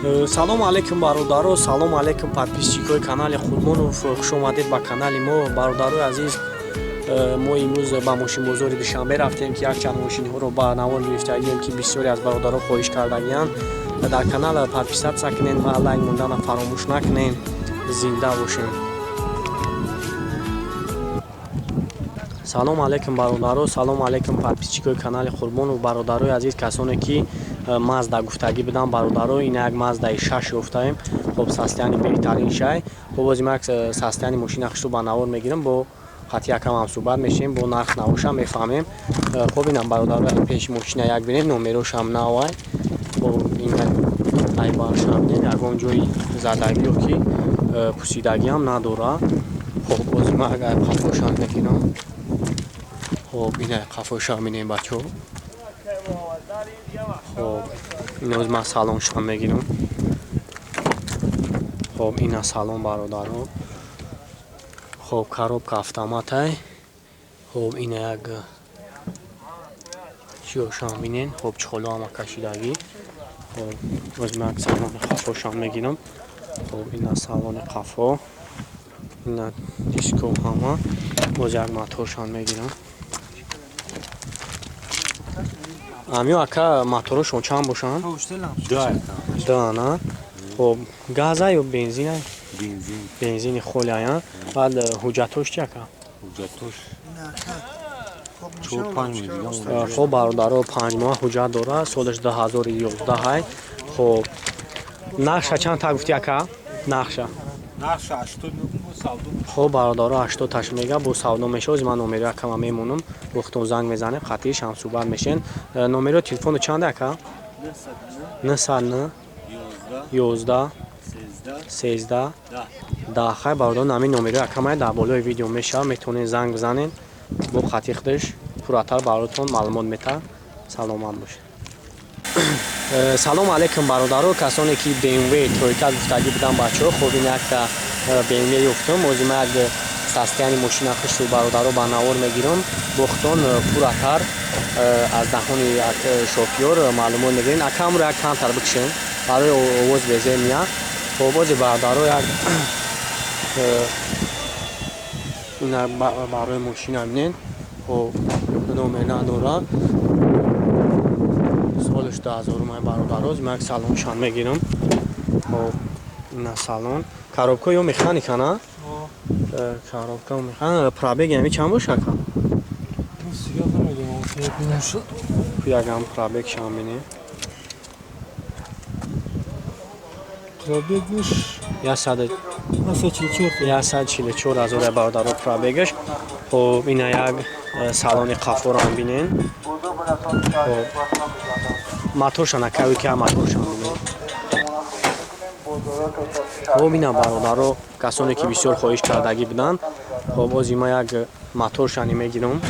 Салом алейкум, бародаро, салом алейкум, подписчикои канали Қурбонов. Хуш омадед ба канали мо, бародарои азиз. Мо имрӯз ба мошинбозори Душанбе рафтем, ки якчанд мошинҳоро ба навор гирифтагием, ки бисёре аз бародаро хоҳиш кардагиянд. Дар канал подписаться кунед ва лайк мондана фаромӯш накунед. Зинда бошем. Салом алейкум, бародаро, салом алейкум, подписчикои канали Қурбонов. Бародарои азиз, касоне ки Мазда гуфтагӣ будам, бародаро, ин як Маздаи 6 ёфтаем. Хоб, состояни беҳтарин шай. Хоб, бози ман як состояни мошина хушрӯ ба навор мегирам, бо хати якам ҳам суҳбат мешавем, бо нарх навошам мефаҳмем. Хоб, инам, бародаро, пеши мошина як бинем, номерошам навай. Хоб, ин айбаршам бинем, ягон ҷои задагиё ки пусидагиам надора. Хоб, бози ман агар қафошам мегирам. Хоб, ина қафошам бинем, бачаҳо. Хоб, иноз ман салоншам мегирам. Хоб, ина салон, бародаро. Хоб, коробка автоматай. Хоб, ина як чиёшам бинен. Хоб, чехоло ҳама кашидагӣ. Хоб, боз ман як салони қафошам мегирам. Хоб, ина салони қафо, ина диско ҳама. Боз як моторшам мегирам. Амиё, ака, моторошон чанд бошанд? Даана. Хоб, газа ё бензина? Бензини холи ая. Баъд ҳуҷҷатҳош чи, ака? Хоб, бародаро, 5 моҳ ҳуҷҷат дорад, солаш 2011 ай. Хоб, нақша чанд та гуфти, ака, нақша? Хоб, бародаро, 80 таш мега, бо савдо мешавад. Ман номеро акама мемонам, бо худтон занг мезанем, қатъиш ҳам суҳбат мешен. Номеро телефону чанд, ака? 909 11 13 10. Хай, бародаро, ҳамин номерои акамай дар болои видео мешавад, метавонед занг бизанед, бо қатъи худаш пурратар баротон маълумот метаҳад. Саломат бошед. Салом алейкум, бародаро, касоне ки БМВ тройка гуфтагӣ будам, бачаҳо. Хоб, ин якта БМВ ёфтум. Ози ман як состояни мошина хушрӯ, бародаро, ба навор мегирам, бо худтон пурратар аз даҳони як шофёр маълумот мегирем. Акамро як камтар бикшем, барои овоз безер мия. Хоб, ози, бародаро, як ина барои мошина бинен. Хоб, номер надорад, солаш 2000 май, бародароз. Ман як салоншан мегирам. Хоб, ина салон, коробка ё механика на, коробка механика. Пробег ами чанд боша, ака? Ягам пробег шам бинем. Пробегш 144 ҳазор, бародаро, пробегаш. Хоб, ина як салони қафорам бинен. Хоб, моторшан, акави ки моторшан бинен. Хоб, ина, бародаро, касоне ки бисёр хоҳиш кардагӣ буданд. Хоб, ози ма як моторшани мегирам.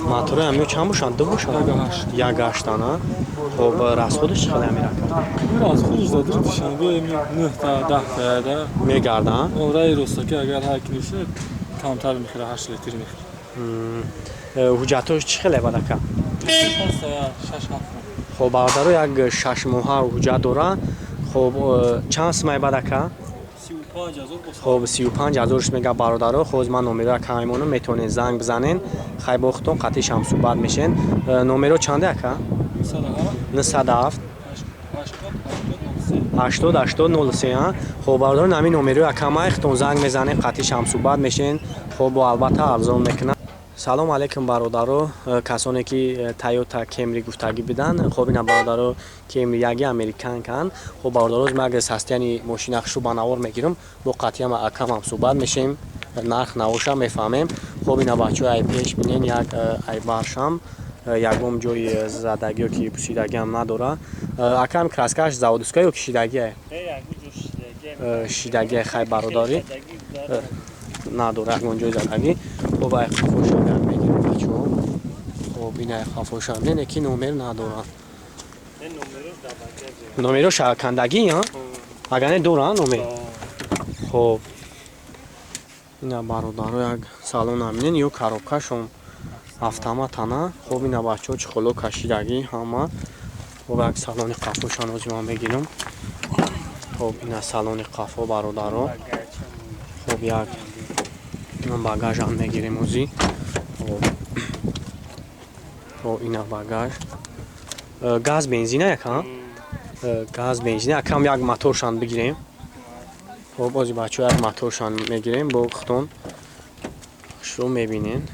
Моторои амиё чанд бошанд? Ду бошанд? Як ҳаштана. Хоб, расходаш чӣ хеле, амир ака? Расходаш дар Душанбе 9 та 10 та да мегарданд. Раи ростаки агар ҳар ки меша, камтар мехӯра, 8 литр мехӯра. Ҳуҷҷатҳош чӣ хеле бад, ака? Хоб, бародаро, як 6 моҳа ҳуҷҷат дора. Хоб, чанд сумай бад, ака? Хоб, 35 ҳазорш мега, бародаро. Хоз ман номеро ака мемонам, метавонед занг бизанен. Хай, бо худтон қатъиш ҳам суҳбат мешен. Номеро чанде, ака? 907 80 80 03. Хоб, бародарон, ҳамин номерои акамай, худтон занг мезанем, қатъиш ҳам суҳбат мешен. Хоб, бо албатта арзон мекунам. Салом алейкум, бародаро, касоне ки Тойота Кемри гуфтагӣ буданд. Хоб, ина, бародаро, Кемри яги американкан. Хоб, бародаро, ман агар состояни мошина хушу ба навор мегирам, бо қатъиам акамам суҳбат мешем, нарх навоша мефаҳмем. Хоб, ина, бачаҳо, ай пеш бинен, як айбаршам ягон ҷои задагиё ки пусидагиам надора. Акам, краскааш заводской ё ки шидагие? Шидагие. Хай, бародарӣ, надора ягон ҷои задагӣ. Хоб, ай қафошам як мегирем, бачаҳо. Хоб, ина қафошам не, ки номер надорад. Номерош кандагӣ, агар не, дора номер. Хоб, ина, бародаро, як салон аминен, ё коробкашон автоматана. Хоб, ина, бачаҳо, чехоло кашидагӣ ҳама. Хоб, як салони қафошан ҳозир ман мегирам. Хоб, ина салони қафо, бародаро. Хоб, як багажам мегирем ҳозир. Хоб, ина багаж. Газ бензина яка? Газ бензина. Якам як моторшан бигирем. Хоб, ҳозир, бачаҳо, як моторшан мегирем, бо худтон хушрӯ мебинен.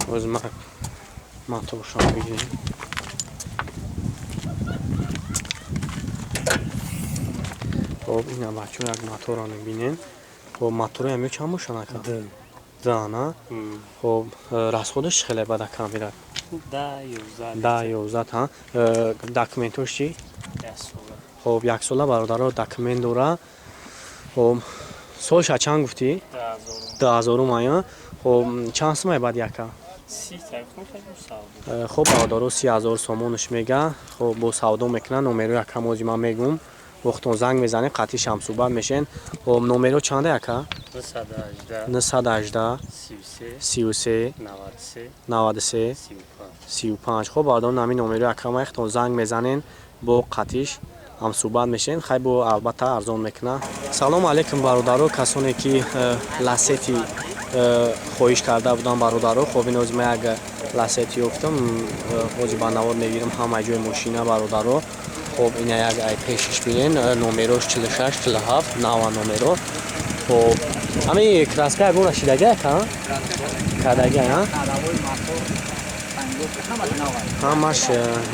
Ҳозир ман моторшан бигирем. Хоб, ина, бачаҳо, як мотора мебинен. Хоб, мотори ҳамё чанд бошад, ака? Ду, ана. Хоб, расходаш чӣ хеле бад, ака, мерад? 10, 11 та. Документош чӣ? Хоб, яксола, бародаро, документ дора. Хоб, солша чанд гуфтӣ? 2000-ум ая. Хоб, чанд сумай баъд, яка? Хоб, бародаро, 30 000 сомонаш мега. Хоб, бо савдо мекунад. Номеро якам ози ман мегум, вақтон занг мезанем, қатъи шамсӯҳбат мешен. Хоб, номеро чанда, яка? 918 33 93 35. Хоб, бародарон, ҳамин номеро якам яхтон занг мезанен, бо қатъиш ҳамсӯҳбат мешен. Хай, бо албатта арзон мекунад. Салому алайкум, бародаро, касоне ки Ласети хоҳиш карда буданд, бародаро. Хоб, ин ҳозир ман як Ласети ёфтам, ҳозир ба навор мегирам ҳамаи ҷои мошина, бародаро. Хоб, ина як ай пешиш бинен, номерош 46 47, нава номеро. Хоб, ҳами краска ягон рашидаги, ака, кадаги, ҳамаш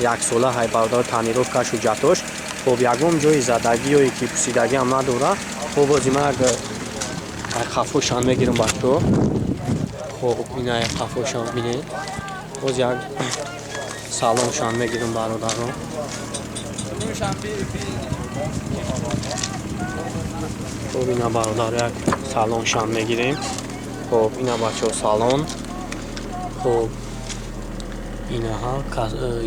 яксола ҳай, бародаро, тонировкаш, ҳуҷҷатош. Хоб, ягон ҷои задагӣ ё ки пусидагӣ ҳам надора. Хоб, ҳозир ман як қафошам мегирам, бачаҳо. Хоб, ина як қафошам бинед. Боз як салоншам мегирам, бародаро. Хоб, ина, бародаро, як салоншам мегирем. Хоб, ина, бачаҳо, салон. Хоб, инаҳа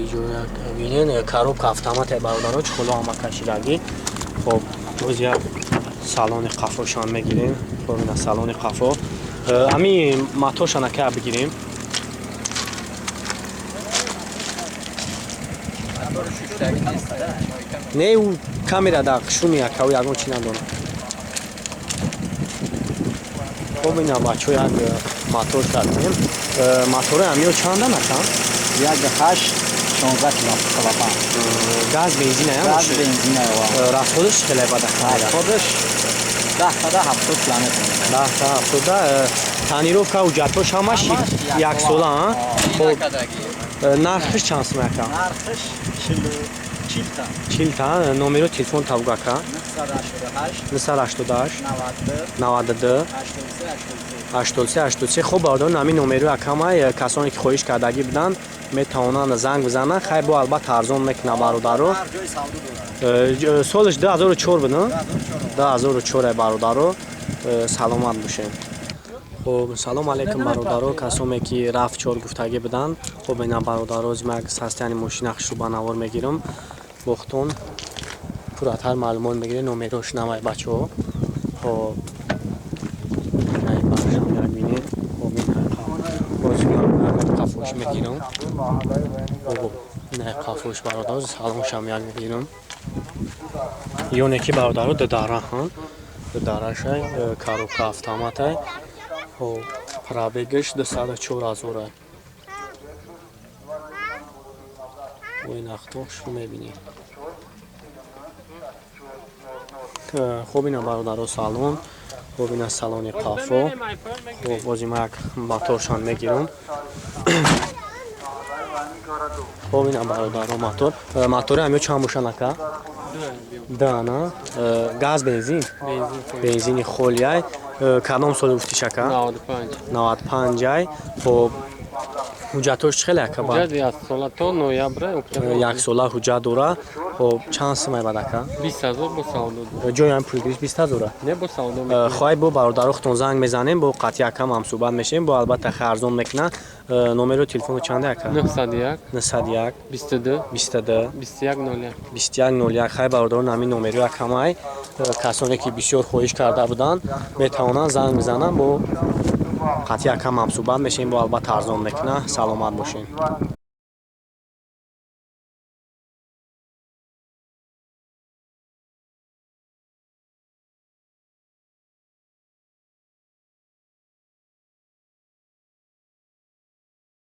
иҷо як бинен, коробка автомате, бародаро, чхоло ҳама кашидагӣ. Хоб, боз як салони қафошам мегирем. Хоб, ина салони қафо. Ҳами моторша нака бигирем. Не, ӯ камера дар шуми, яка, ӯ ягон чӣ надорад. Хоб, ина, бачаҳо, як мотор кардем. Мотори ҳамиё чанда, нака? 1,8, 16 клапан. Газ бензина? Газ бензина. Расходаш хеле бада? Расходаш 10 та 70 километр. 10 та 70. Тонировка, ҳуҷҷатҳош ҳамаш яксола. Хоб, нархиш чанд сум, ака? Нархиш 40 та. 40 та. Номеро телефон табуг, ака? 988 988 92 92 83 83 83. Хоб, бародарон, ҳамин номеро акамай, касоне ки хоҳиш кардагӣ буданд, метавонанд занг бизананд. Хай, бо албатта арзон мекунад, бародаро. Солаш 2004 буд, 2004, бародаро. Саломат бошем. Хоб, салом алейкум, бародаро, касоне ки RAV 4 гуфтагӣ буданд. Хоб, ина, бародаро, ман состояни мошина хушрӯ ба навор мегирам, бохтон пурратар маълумот мегиред. Номерош навай, бачаҳо. Хоб, бинед. Хоб, қафош мегирам. Ина қафош, бародаро, салоншам як мегирам. Ёне ки, бародаро, дудара, дударашай, коробка автоматай. Хоб, пробегаш 204 000. Ин ахто шумо мебинед. Хоб, ина, бародаро, салон. Хоб, ина салони қафо. Хоб, бози ма як моторшан мегирам. Хоб, ина, бародаро, мотор. Мотори ҳамё чанд бошанд, ака? Дана газ бензин? Бензини холиай. Кадом соли гуфтиш, ака? 95 ай. Хоб, ҳуҷҷатҳош чӣ хеле, ака? Яксола ҳуҷҷат дора. Хоб, чанд сумай бад, ака? Ҷои ҳам пулгириш 20 000-а. Хоҳай, бо бародаро худтон занг мезанем, бо қатъи акам ҳамсӯҳбат мешавем, бо албатта арзон мекунад. Номеро телефоно чанда, ака? 901 901 22 22 21 01. 21 01. Хай, бародарон, ҳамин номеро акамай, касоне ки бисёр хоҳиш карда буданд, метавонанд занг бизананд, бо қатъи акам ҳамсӯҳбат мешавем, бо албатта арзон мекунад. Саломат бошед.